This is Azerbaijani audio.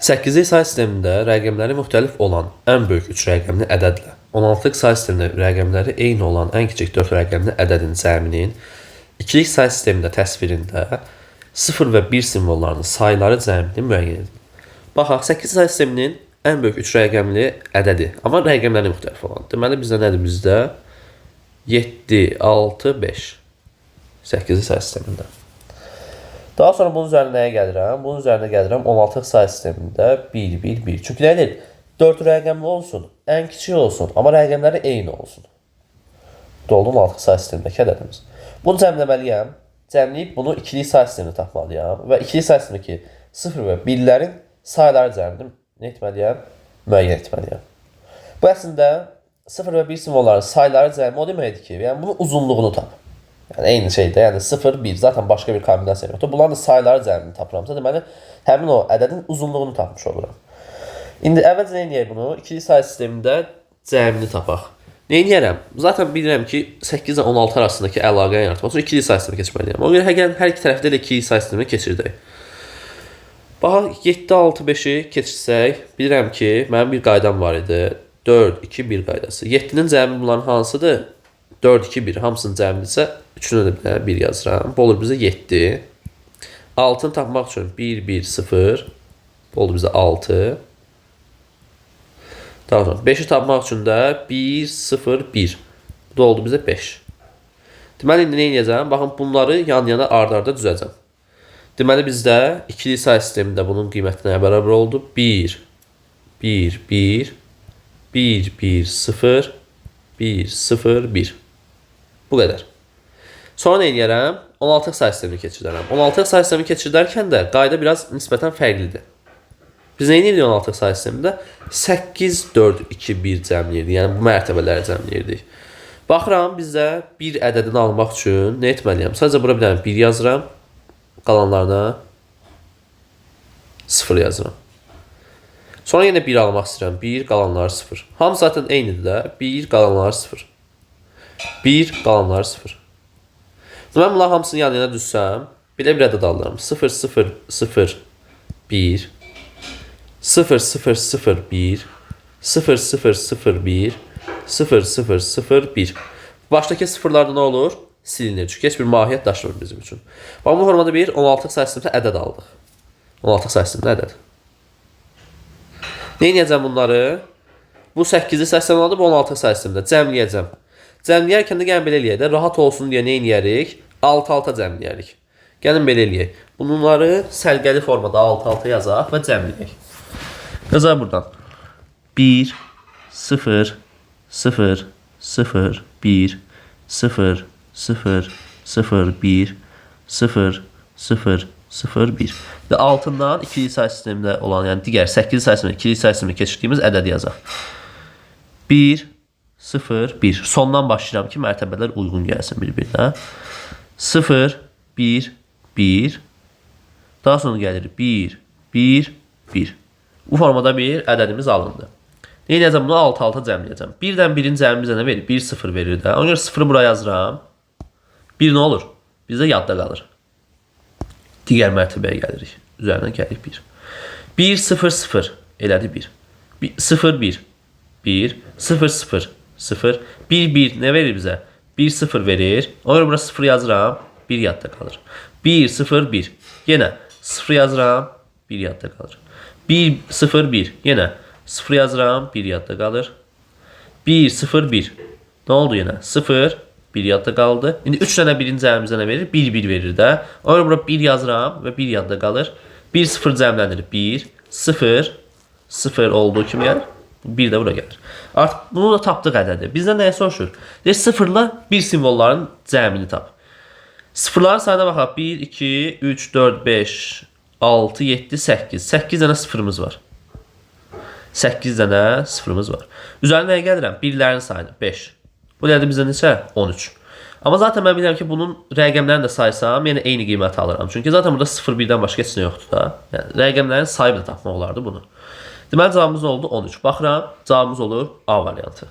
8-lik say sistemində rəqəmləri müxtəlif olan ən böyük 3 rəqəmli ədədlə 16-lıq say sistemində rəqəmləri eyni olan ən kiçik 4 rəqəmli ədədin cəminin ikilik say sistemində təsvirində 0 və 1 simvollarının sayları cəmini müəyyən edin. Baxaq, 8 say sisteminin ən böyük 3 rəqəmli ədədi, amma rəqəmləri müxtəlif olan. Deməli, bizdə nədir? Bizdə 7, 6, 5. 8-li say sistemində. Daha sonra bunun üzərinə nəyə gəlirəm? Bunun üzərinə gəlirəm 16-lıq say sistemində 1, 1, 1. Çünki nə edir? 4 rəqəmli olsun, ən kiçik olsun, amma rəqəmləri eyni olsun. Doldu 16-lıq say sistemindəki ədədimiz. Bunu cəmləməliyəm. Cəmləyib bunu ikilik say sistemində tapmalıyam və ikilik say sistemindəki 0 və 1-lərin sayları cəmini nə etməliyəm? Müəyyən etməliyəm. Bu əslində 0 və 1 simvolların sayları cəmi o deməkdir ki, yəni bunun uzunluğunu tap. Yəni eyni şeydir. Yəni 0, 1 zaten başqa bir kombinasiya yoxdur. Bunların da sayları cəmini tapıramsa, deməli həmin o ədədin uzunluğunu tapmış oluram. İndi əvvəlcə nə edək bunu? İkili say sistemində cəmini tapaq. Nə edərəm? Zaten bilirəm ki, 8 ilə 16 arasındakı əlaqəni yaratmaq üçün ikili say sistemi keçməliyəm. Ona görə hər, hər iki tərəfdə də ikili say sistemi keçirdək. Baxaq, 7, 6, 5-i keçirsək, bilirəm ki, mənim bir qaydam var idi. 4, 2, 1 qaydası. 7-nin cəmi bunların hansıdır? 4, 2, 1 hamısının cəmidirsə, üçünü də bir dənə 1 yazıram. Bu olur bizə 7. 6-nı tapmaq üçün 1, 1, 0. Bu oldu bizə 6. Daha sonra 5-i tapmaq üçün də 1, 0, 1. Bu da oldu bizə 5. Deməli, indi nə edəcəm? Baxın, bunları yan-yana ard-arda düzəcəm. Deməli, bizdə ikili say sistemində bunun qiyməti nəyə bərabər oldu? 1, 1, 1, 1, 1, 0, 1, 0, 1. Bu qədər. Sonra nə edərəm? 16-lıq say sistemini keçirərəm. 16-lıq say sistemini keçirdərkən də qayda biraz nisbətən fərqlidir. Biz nə edirdik 16-lıq say sistemində? 8, 4, 2, 1 cəmləyirdik. Yəni bu mərtəbələri cəmləyirdik. Baxıram, bizdə bir ədədini almaq üçün nə etməliyəm? Sadəcə bura bir dənə 1 yazıram. Qalanlarına 0 yazıram. Sonra yenə 1 almaq istəyirəm. 1, qalanları 0. Hamı zaten eynidir də. 1, qalanları 0. 1, qalanları 0. Mən bunların hamısını yan-yana düzsəm, belə bir ədəd alıram. 0, 0, 0, 1, 0, 0, 0, 1, 0, 0, 0, 1, 0, 0, 0, 1. Başdakı sıfırlarda nə olur? Silinir. Çünki heç bir mahiyyət daşımır bizim üçün. Bax, bu formada bir 16-lıq say sistemində ədəd aldıq. 16-lıq say sistemində ədəd. Nə edəcəm bunları? Bu 8-li say sistemində, bu 16-lıq say sistemində cəmləyəcəm. Cəmləyərkən də gəlin belə eləyək də, rahat olsun deyə nə eləyərik? 6-6 cəmləyərik. Gəlin belə eləyək. Bunları sərqəli formada 6-6 yazaq və cəmləyək. Yazaq buradan. 1, 0, 0, 0, 1, 0, 0, 0, 1, 0, 0, 0, 1. Və altından ikili say sistemində olan, yəni digər 8-li say sistemində ikili say sistemində keçirdiyimiz ədədi yazaq. 1, 0, 1. Sondan başlayıram ki, mərtəbələr uyğun gəlsin bir-birinə. 0, 1, 1. Daha sonra gəlir 1, 1, 1. Bu formada bir ədədimiz alındı. Nə edəcəm? Bunu 6-6 cəmləyəcəm. 1-dən 1-in cəmi bizə nə verir? 1, 0 verir də. Ona görə 0-ı bura yazıram. 1 nə olur? Bizə yadda qalır. Digər mərtəbəyə gəlirik. Üzərindən gəlirik 1. 1, 0, 0 elədi 1. 0, 1, 1, 0, 0, 0, 1, 1 nə verir bizə? 1, 0 verir. Ona görə bura 0 yazıram. 1 yadda qalır. 1, 0, 1. Yenə 0 yazıram. 1 yadda qalır. 1, 0, 1. Yenə 0 yazıram. 1 yadda qalır. 1, 0, 1. Nə oldu yenə? 0, 1 yadda qaldı. İndi 3 dənə 1-in cəmi bizə nə verir? 1, 1 verir də. Ona görə bura 1 yazıram və 1 yadda qalır. 1, 0 cəmlənir. 1, 0, 0 olduğu kimi gəlir. 1 də bura gəlir. Artıq bunu da tapdıq ədədi. Bizdən nəyə soruşur? Deyir 0 ilə 1 simvolların cəmini tap. Sıfırların sayına baxaq. 1, 2, 3, 4, 5, 6, 7, 8. 8 dənə sıfırımız var. 8 dənə sıfırımız var. Üzərinə nəyə gəlirəm? Birlərin sayını 5. Bu elədi bizə neçə? 13. Amma zaten mən bilirəm ki, bunun rəqəmlərini də saysam, yenə eyni qiyməti alıram. Çünki zaten burada 0, 1-dən başqa heç nə yoxdur da. Yəni rəqəmlərin sayı da tapmaq olardı bunu. Deməli cavabımız nə oldu? 13. Baxıram, cavabımız olur A variantı.